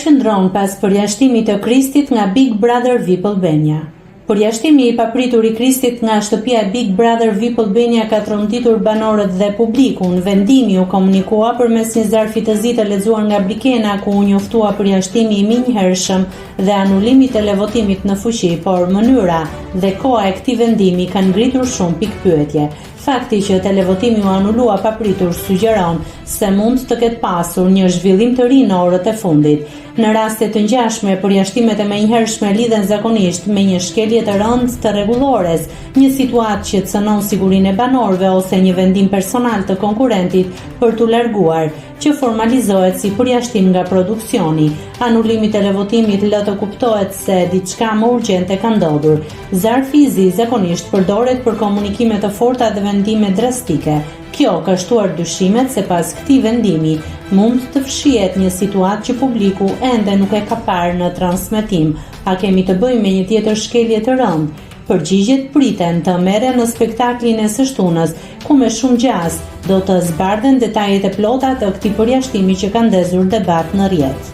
qëndron pas përjashtimit të Kristit nga Big Brother Vip Albania? Përjashtimi i papritur i Kristit nga shtëpia e Big Brother Vip Albania ka tronditur banorët dhe publikun. Vendimi u komunikua përmes një zarfi të zi të lexuar nga Brikena, ku u njoftua përjashtimi i menjëhershëm dhe anulimi i televotimit në fuqi, por mënyra dhe koha e këtij vendimi kanë ngritur shumë pikëpyetje. Fakti që televotimi u anulua papritur sugjeron se mund të ketë pasur një zhvillim të ri në orët e fundit. Në raste të ngjashme, përjashtimet e menjëhershme lidhen zakonisht me një shkelje të rëndë të rregullores, një situatë që cënon sigurinë e banorëve ose një vendim personal të konkurrentit për t'u larguar, që formalizohet si përjashtim nga produksioni. Anulimi i televotimit lë të kuptohet se diçka më urgjente ka ndodhur. Zarfi i zi zakonisht përdoret për komunikime të forta dhe vendime drastike. Kjo ka shtuar dyshimet se pas këtij vendimi mund të fshihet një situatë që publiku ende nuk e ka parë në transmetim. A kemi të bëjmë me një tjetër shkelje të rëndë? Përgjigjet priten të merren në spektaklin e së shtunës, ku me shumë gjasë do të zbardhen detajet e plota të këtij përjashtimi që ka ndezur debat në rrjet.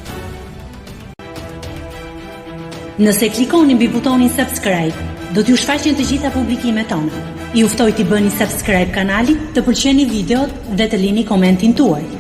Nëse klikoni mbi butonin subscribe, do t'ju shfaqen të gjitha publikimet tona. Ju ftoj t'i bëni subscribe kanalit, të pëlqeni videot dhe të lini komentin tuaj.